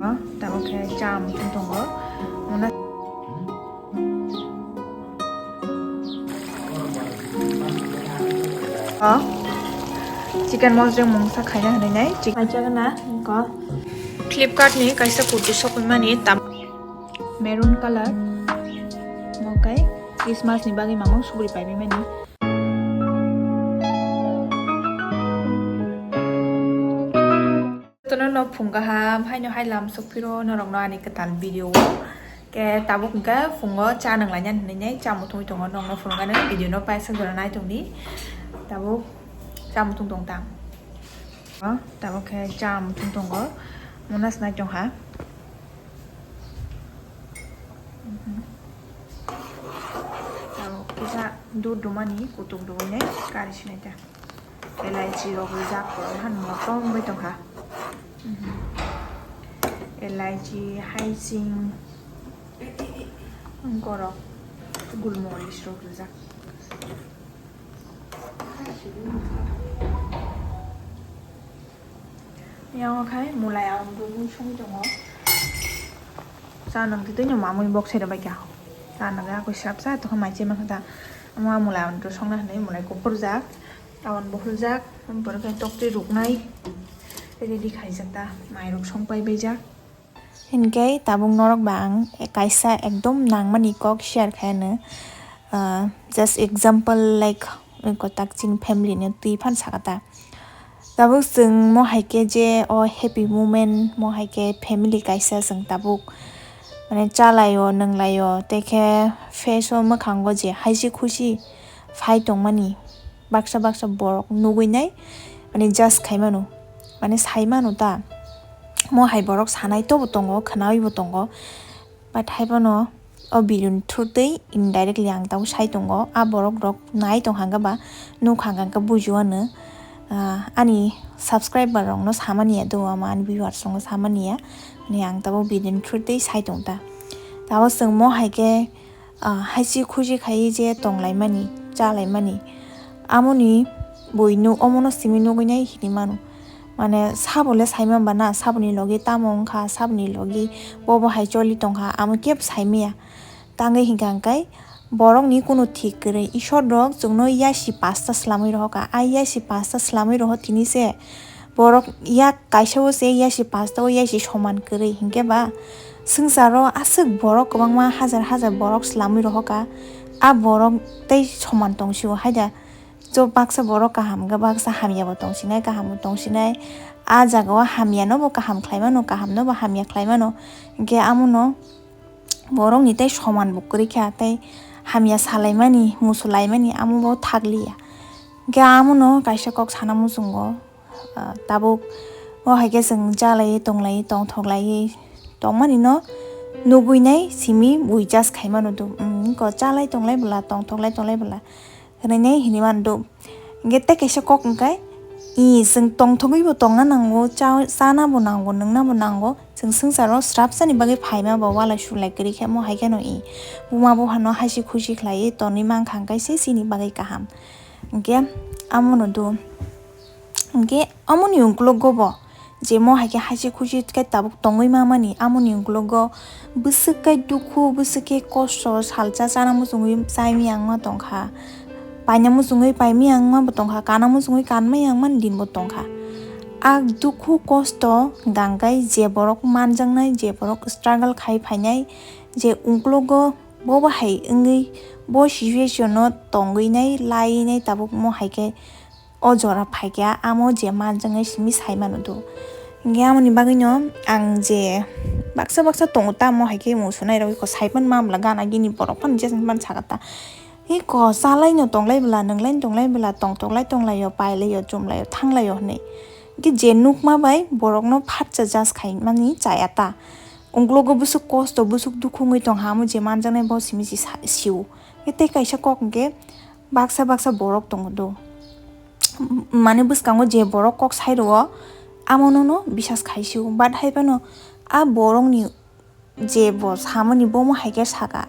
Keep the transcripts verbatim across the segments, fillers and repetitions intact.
Tabuk khe cha muchung tongo. Mona. O, chicken mosreng mungsa khaina hinwi nai. Chik-, kaisa gana ko Flipkart ni kaisa kurti sokwi mani tam maroon color. Mokai Christmas ni bagwi mamang sugri paiwi mani. Jotono no phung kaham, haino hai lam sok phiro norokno ani kwtal video o. Ke tabuk hwnkhe phungo cha nang laina hinwi nai cha muthungwi tongo, nokno phunukgani video no paisa jora nai tongdi. Tabuk cha muthung tong tang. O, tabuk khe cha muthung tongo, mona snai tongkha. Tabuk kisa dudh dumani kutuk dugwi nai kari sinai ta. Elaichi rok rijak, borok han motom bai tongkha. Elaichi, haising, borok gulmoris rok rijak. Yang khai mulai ang bubung song tongo. Cha nang twi no mamui bok sai bai kha. Cha nang ya ko sap sa to mai che ma kha ta. Ama mulai ang to song na hinwi mulai ko phurjak. Tabon buhuljak, borok khe toktwi ruknai, ready khaijak ta, mairok songpai baijak. Hinkhe tabuk norok ba ang kaisa ekdom nangmani kok share khai anw, ah, just example like, kotak chini family ni twi phan saka ta. Tabuk chwng mo hai khe je o happy moment, mo hai khe family kaisa chwng tabuk, mane, chalaio, nwnglaio, tei khe face o, mwkhango je haisi khusi phai tongmani. Baksa baksa borok nugwi nai, mane, judge khai mano, mane, sai mano ta. Mo hai borok sanai to bo tongo, khwnaui bo tongo, but hai phano o video ni through twi indirectly ang tabuk sai tongo. A borok rok nai tong hangkhe ba nuk hangkhe bujio ano. Ah, ani subscriber rok no samani ya do, ama ani viewers rok no samani ya, mane, ang tabuk video ni through twi sai tong ta. Tabuk chwng mo hai khe ah, haisi khusi khai je tonglaimani, chalaimani, amoni buino omono simi nugwi nai hinwi mano. Mane, sabo le sai man ba na, saboni logi tamo wngkha, saboni logi bo bo hai choli tongkha, amo kebo sai maya. Tangwi hinkha hwnkhe borokni kunu thik kwrwi. Isor rok chwngno yasi pasta swlamwi rohorkha. A yasi pasta swlamwi rohor tini se borok yak kaisa o se yasi pasta o yasi soman kwrwi hinkhe ba swngcharo aswk borok kwbangma hajar hajar borok swlamwi rohorkha. A borok tei soman tongsio haida. Jo baksa borok kaham hwnkhe baksa hamya bo tongsinai, kaham bo tongsinai. A jaga o hamya no bo kaham khlai mano, kaham no bo hamya khlai mano. Hinkhe amono borokni tei soman bo kwrwi kha, tei hamya salaimani, musulaimani amo bo thakliya. Hinkhe amono kaisa kok sana muchungo, ah, tabuk o hai khe chwng chalaiwi tonglaiwi tongthoklaiwi tongmani no nugwi nai simi bui judge khai mano do, um, ko chalai tonglai bwla, tongthoklai tonglai bwla. Hwnwi hinwi mano do. Hinkhe tei kaisa kok hwnkhe, i, chwng tongthogwi bo tongna nango, cha-, chana bo nango, nwngna bo nango. Chwng swngcharo srapsani bagwi phaima bo walai sulai kwrwi khe mo hai kheno i. Buma buphano haisi khusi khlaiwi tonwi mankha hwnkhe se chini bagwi kaham. Hinkhe amono do. Hinkhe amoni uklogo bo. Je mo hai khe haisi khusi khe tabuk tongwi ma mani, amoni uklogo bwswk khe dukhu, bwswk khe kosto, salsa chana muchungwi chai maya wngma tongkha, paina muchungwi pai maya wngma bo tongkha, kana muchungwi kan maya wngmani din bo tongkha. A dukhu kosto hwnkha hwnkhe je borok manjaknai, je borok struggle khai phainai, je uklogo bo bo hai wngwi bo situation no tongwi nai, laiwi nai tabuk mo hai khe o jora phaikha, amo je manjaknai simi sai mano do. Hinkhe amoni bagwino ang je baksa baksa tongo, tamo hai khe musunai rok eko sai pan ma bwla gana gini borok phano jesong pan saka ta. Eko chalai no tonglai bwla, nwnglai no tonglai bwla, tongthok lai tonglaio, pailaio, chumlaio, thanglaio hinwi. Hinkhe je nukma bai borokno phatsa judge khaimani chaya ta. Uklogo bwswk kosto, bwswk dukhu wngwi tongkha, amo je manjaknai bo simi si sa-, sio. Tei kaisa kok hinkhe baksa baksa borok tongo do. Mane bwskango je borok kok sai rwo, amo nono bisas khai sio. But hai phano a borokni je bo samani bomo hai khe saka,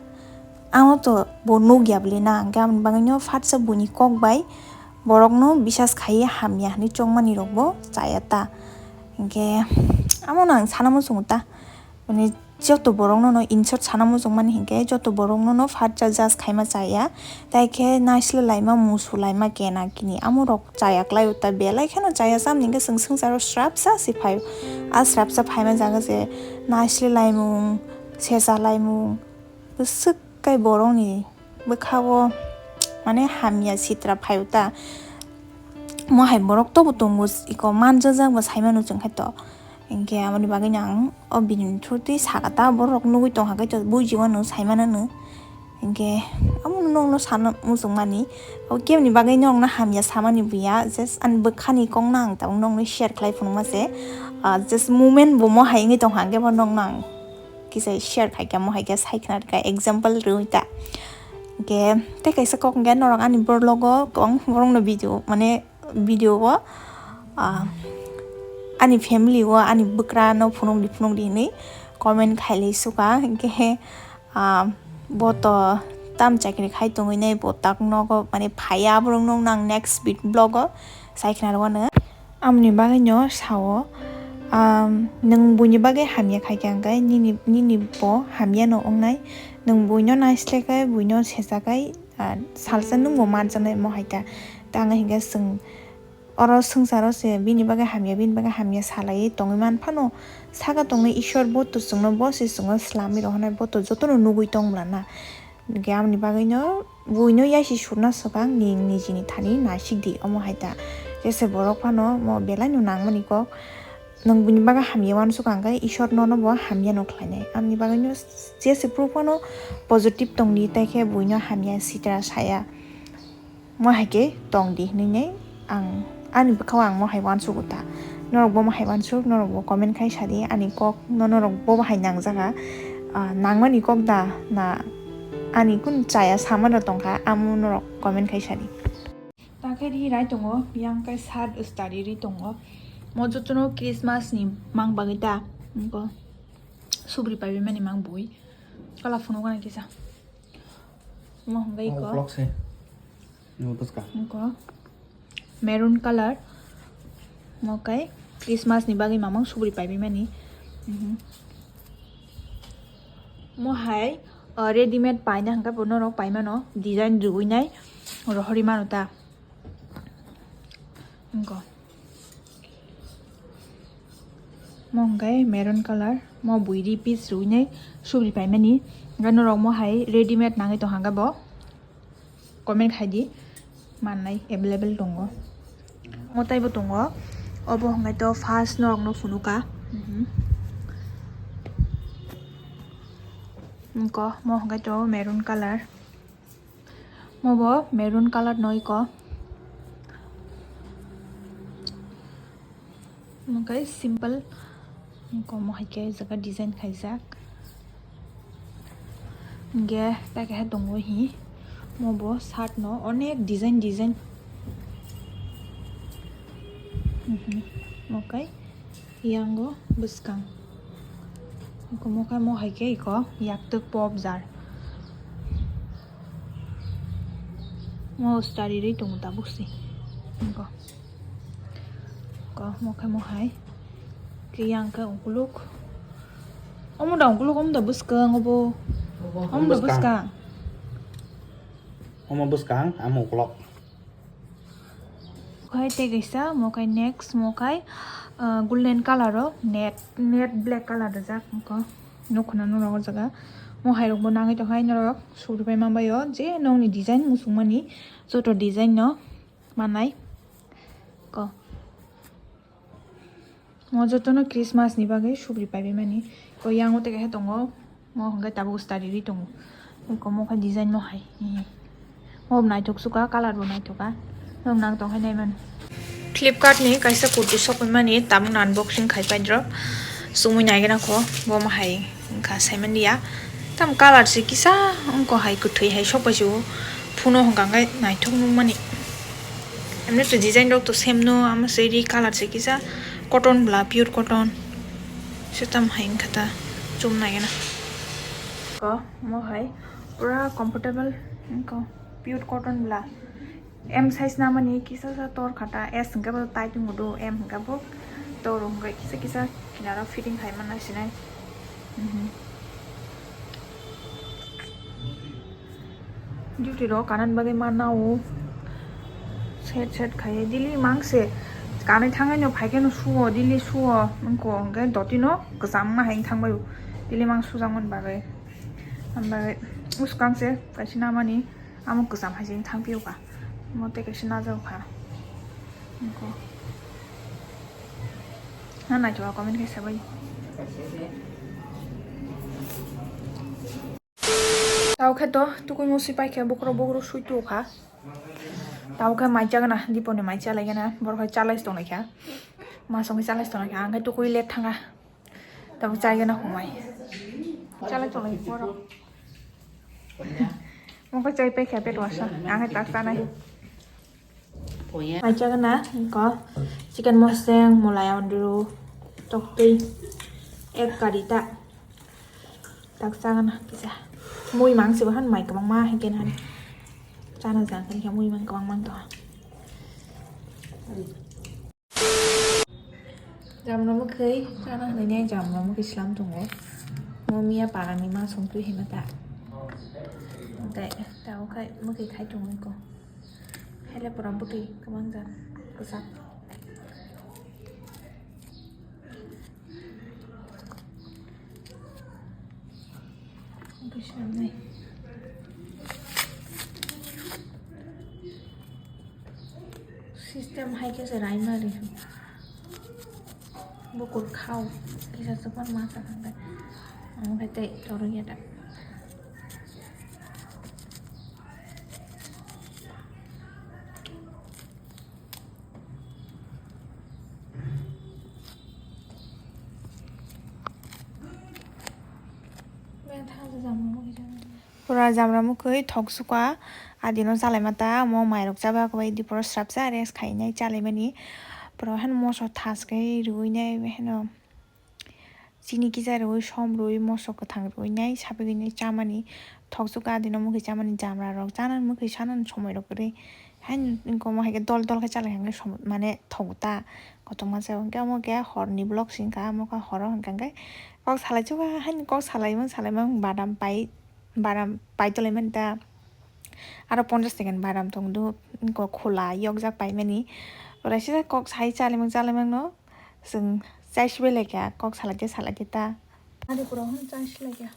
amo to bo nuk ya bwle na, hinkhe aboni bagwino phatsa buini kok bai borokno bisas khaiwi hamya hinwi chongmani rokbo chaya ta. Hinkhe amono ang sana muchungo ta. Joto borokno no insult sana muchungmani hinkhe joto borokno no phatsa judge khaima chaya, tai khe naisle laima musu laima kena kini amorok chaya klai o ta belai kheno chaya, samni hinkhe chwng swngcharo srapsa se phaio. A srapsa phaima jaga se naisle laimung, sesa laimung, bwswk kai borokni bwkha-o mane hamya sitra phaio ta. Mo hai borok tobo tongo, iko manjajak bo saimano chwng khe to. Hinkhe aboni bagwino ang o video ni through twi saka ta, borok nugwi tongkha khe to bujiwano saimanano. Hinkhe amo nokno sana muchungmani. O keboni bagwi norokno hamya samani buya, just ani bwkhani kokno ang tabuk nokno share khlai phunukma se. Ah, just moment bo mo hai wngwi tongkha, hinkhe bo nokno ang kisa share khaikha, mo hai khe sai khna rwkha, example rwui ta. Hinkhe tei kaisa kok hinkhe norok ani borok logo kwbang borokno video, mane video o, ah, ani family o, ani bwkrano phunukdi phunukdi hinwi comment khailai suka. Hinkhe, ah, bo to tam chakri khai tongwi nai, bo tak nogo mane phaiya, aborok nokno ang next vid-, vlog o sai khna rwano. Amoni bagwino sao, um, nwng buini bagwi hamya khaikha hinkhe nini, nini bo hamyano wngnai. Nwng buino naisle khe, buino sesa khe, ah, salsa nwngbo manjaknai mo hai ta. Tamo hinkhe chwng oro swngcharo se bini bagwi hamya, bini bagwi hamya salaiwi tongwi man phano, saka tongwi Ishwar bo to chwngno, bo se chwngno swlamwi rohornai, bo to jotono nugwi tong bwlana. Hinkhe amoni bagwino buino yaisi surna swkang ni nijini thani naisik di, omo hai ta. Jese borok phano mo belai no nangmani kok, nwng buini bagwi hamya uansuk ang khe Ishwar nono bo hamya no khlainai. Amoni bagwino jese phuru phano positive tong di, tai khe buino hamya sitra saya. Mo hai khe tong di hinwi nai ang ani bwkhao ang mo hai uansugo ta. Norok bo mo hai uansuk, norok bo comment khai sa di ani kok no, norok bo hai nangjaga, ah, nangmani kok da na ani kun chaya samano tongkha, amo norok comment khai sa di. Ta khe ri rai tongo, yang kai sat study ri tongo. Mo jotono Christmas ni mang bagwi ta, nokho subri paibi mani mang bui. Kala phunukna kisa. Mo hwnkhai Oh, iko. Vlog se. Nung bwskang. Iko. Maroon color. Mo kai Christmas ni bagwi mamang subri paibi mani. Mhm. Mo hai, uh, readymade paina hwnkhai bo norok paimano design rwui nai rohorwi mano ta. Nokho. Mo hwnkhai maroon color, mo buiri piece rwinai subri paimani. Hwnkhai norok mo hai readymade nangwi tong hwnkhai bo comment khai di, mannai available tongo. Mo taibo tongo, obo hwnkhai to first norokno phunuka. Mhm. Nokho, mo hwnkhai to maroon color. Mo bo maroon color no iko. Mo kai simple. Nokho mo hai khe jaga design khaijak. Hinkhe ta keha tongo hi. Mo bo shirt no onek design design. Mhm. Mo kai. Yango bwskang. Iko mo khe mo hai khe iko yaktwk pop jar. Mo study ri tongo tabuk se. Iko. Iko mo khe mo hai. Khe yang khe ukuluk. Omo da ukuluk, omo da bwskang obo. Obo, omo da bwskang. Bwskang. Omo bwskang, amo ukuluk. Okhai tei kaisa, mo khai next, mo khai, ah, golden color o net, net black color rijak, nokho nukhungno norok o jaga. Mo hai rok bo nangwi tong hai norok, suri pai man bai o, je nokni design muchung mani, joto design no manai. Ko. Mo jotono Christmas ni bagwi subri paibai mani. Ko yango tei kaisa tongo. Mo hwnkhai tabuk study ri tongo. Ko mo khe design mo hai. Mo naithok suka, color bo naithok a. Nwng nang tong hai nai mano. Flipkart ni kaisa kurti sokoi mani, tabuk no unboxing khai pai drop. Sumui nai gana ko, bo mo hai. Wngkha saimanliya. Tam color se kisa wngkha hai, kwthwi hai sokpaisu. Phuno hwnkha hwnkhe naithok nukmani. Emni to design rok to same no, amo se ri color se kisa cotton bwla, pure cotton. Se tam hai wngkha ta, chum nai gana. Ko, mo hai pura comfortable wngkha, pure cotton bwla. M size namani kisa sa tor khata, S hwnkhe bo tight wngdo, M hwnkhe bo tor wngkha, kisa kisa kinaro fitting khai manna sinai. Duty rok kanan bagwi ma nao. Set set khai daily mangse. Kanai thangwi no phai khe no suo, daily suo. Wngkha hwnkhe doti no kwcham ma hai thang bai. Daily mang sujak man bagwi. Hambai uskang se kaisa namani amo kwcham hai se thang pio ka. Mo tei kaisa najao kha. Wngkha. Na naithoka comment khe sabai. Tao khe to tukui musi pai khe bukrok bukrok sui tu kha. Tao khe mai chagana, Diponi mai chalai gana, borok hai chalai tong lai kha. Ma song khe chalai tong lai kha, ang khe tukui let thanga. Tao chai gana humai. Chalai tong lai borok. Mo khe chai pai kha pet wasa, ang khe tak chanai. Mai chagana, wngkha chicken moseng, mulai andru, toktwi, ek kari ta. Tak chagana kisa. Mui mang se bahan mai kwbangma hai khe nani. Chana jang khe mui mang kwbang mang to. Jamra mwkhwi chana hinwi jamra mwkhwi slam tongo. Mo miya parani ma songtwi hinwi ta. Tei tao khai mwkhwi khai tongo ko. Hele pura bwtwi kwbang jat kwchak. Bwskanai. System hai khe se raimari. Bukur khao. Kisa chukmani masa khangai. Ang khe tei toroi ya da. Pura jamra mwkhwi thok suka adino chalai mata, omo mairok chaba kwbai diporo srapsa rest khainai chalaimani. Pura heno moso thas khe rwinai heno. Chini kisa rwui, som rwui, moso kwthang rwui nai, sapigwi nai chamani. Thok suka adino mwkhwi chamani jamra rok, chanani mwkhwi sanani somoi rok kwrwi. Haino wngkha omo hai khe dol dol khe chalai hwnkhe som-, mane thogo ta. Kotorma se hwnkhe omo khe horni vlog se wngkha, omo khe horo hwnkha hwnkhe kok salai chuba, haino kok salaimang salaimang badam pai, badam pai tolaimani ta. Aro ponchash taka ni badam tong do, wngkha khula yokjak paimani. Ora sida kok sai chalaimang chalaimang no. Chwng chai sibai laikha, kok salai de salai de ta. Ari pura hwn chai si laikha.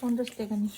Ponchash taka ni.